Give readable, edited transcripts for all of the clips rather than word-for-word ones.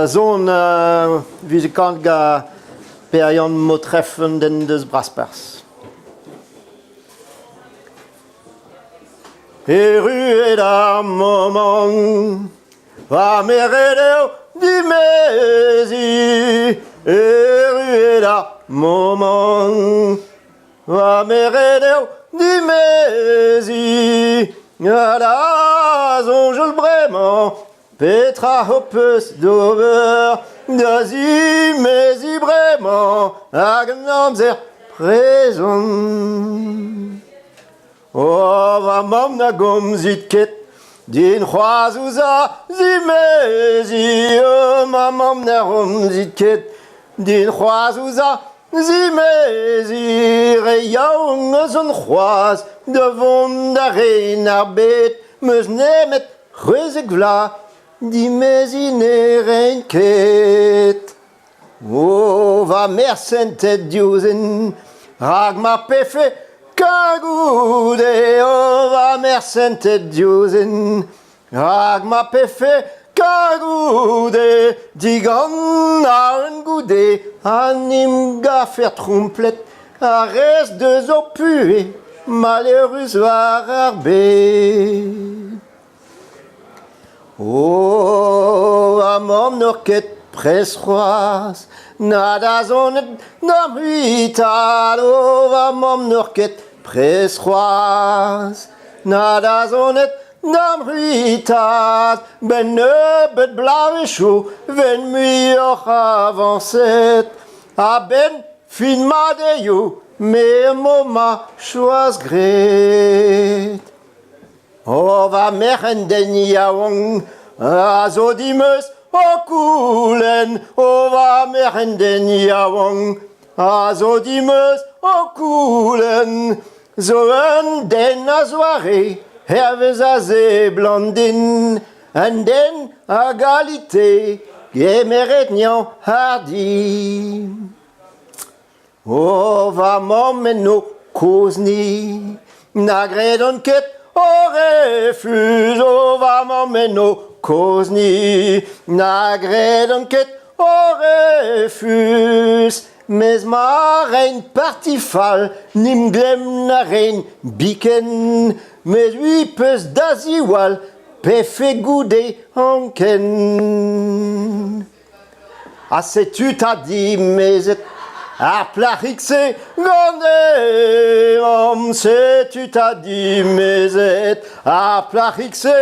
Son 'vije kanet gant Per-Yann Motreff un den deus Brasparzh. Erruet ar momant va merc'hed eo dimeziñ. Erruet ar momant va merc'hed eo dimeziñ. Ha da soñjal bremañ Petra ho peus d'ober da zimeziñ bremañ hag an amzer prezont? Oh, va mamm na gomzit ket din c'hoazh ouzh a zimeziñ. Oh, ma mamm na gomzit ket din c'hoazh ouzh a zimeziñ. Re yaouank eus on c'hoazh da vont da ren ar bed 'm eus nemet 16 vloaz dimeziñ ne rin ket. O va merc'h sentet diouzhin, rak mar pefe ket goude. O va merc'h sentet diouzhin, rak mar pefe ket goude. Digant aon goude an em gafer tromplet ar rest deus ho puhez maleürus war ar bed. Oh, amañ n'oc'h ket prest c'hoazh na da zonet d'am c'huitaat. Oh, va mamm n'oc'h ket prest c'hoazh na da zonet d'am c'huitaat. 'Benn nebeut bloavezhioù 'ven muioc'h avañset. A-benn fin ma deioù me 'mo ma choaz graet. O va merc'h en den yaouank a zo dimeus ho koulenn. O va merc'h en den yaouank a zo dimeus ho koulenn. Zo un den a zoare hervez a seblant din. Un den a galite gemeret 'nezañ hardi. O va mamm en ho kozhni, na gredan ket ho refuz. O va mamm en ho kozhni, na gredan ket ho refuz. Mes ma rein parti fall, n'im glemm na rein biken. Mes ui peus da ziwall, pefe goude anken. Ha setu 'ta dimezet ar plac'hig-se gant he mamm. Setu 'ta dimezet ar plac'hig-se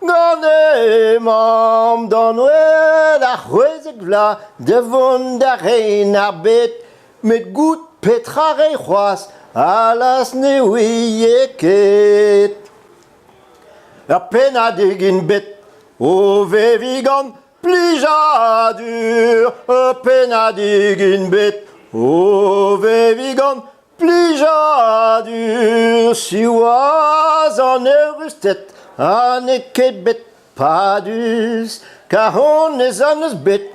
gant he mamm. D'an oad a 16 vloaz da vont da ren ar bed. Met goût petra 'rey c'hoazh, allaz ne ouie ket. Ur pennadig int bet o veviñ gant Plijadur, ur pennadig int bet o veviñ gant plijadur. Siwazh an eürusted ha n'eo ket bet padus, kar honnezh an eus bet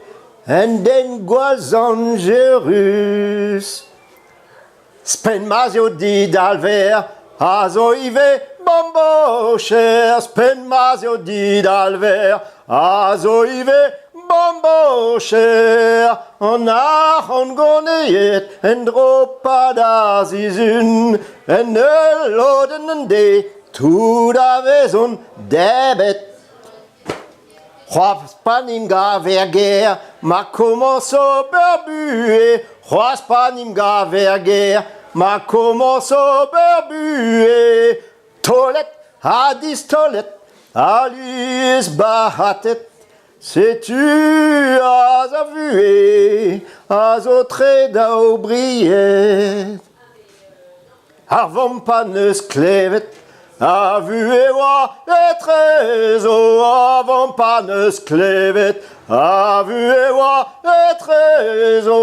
un den gwall zañjerus. Spenn ma'z eo didalver a zo ivez bambocher. Spenn ma'z eo didalver a zo ivez bambocher. An arc'hant goneet en-dro 'pad ar sizhun en ul lodenn un deiz tout a vezont debret. C'hoazh pa 'n em gav er gêr, ma komañs ober buhez. C'hoazh pa 'n em gav er gêr, ma komañs ober buhez. Taolet ha distaolet, alies bac'hatet, setu aze ar vuhez a zo tre daou bried. Ar vamm pa 'neus klevet a vuhez oa etrezo. Ar vamm pa 'neus klevet a vuhez oa etrezo.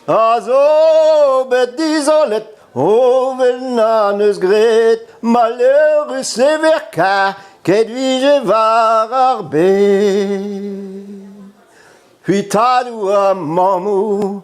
A zo bet dizolet o vel na 'neus graet maleurus e verka ket vije war ar bed. C'hwitadoù ha mammoù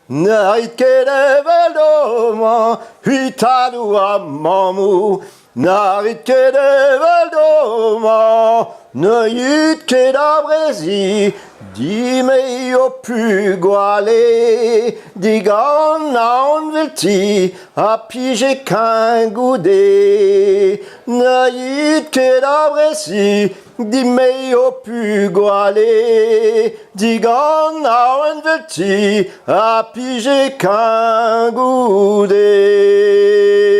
Na rit ket eveldomañ, c'hwi tadoù ha mammoù. Na rit ket eveldomañ. Ne yut ket a brezi, dimei ho pugale, digant aon velti, ha pije kein goude. Ne yut ket a brezi, dimei ho pugale, digant aon velti, ha pije kein goude.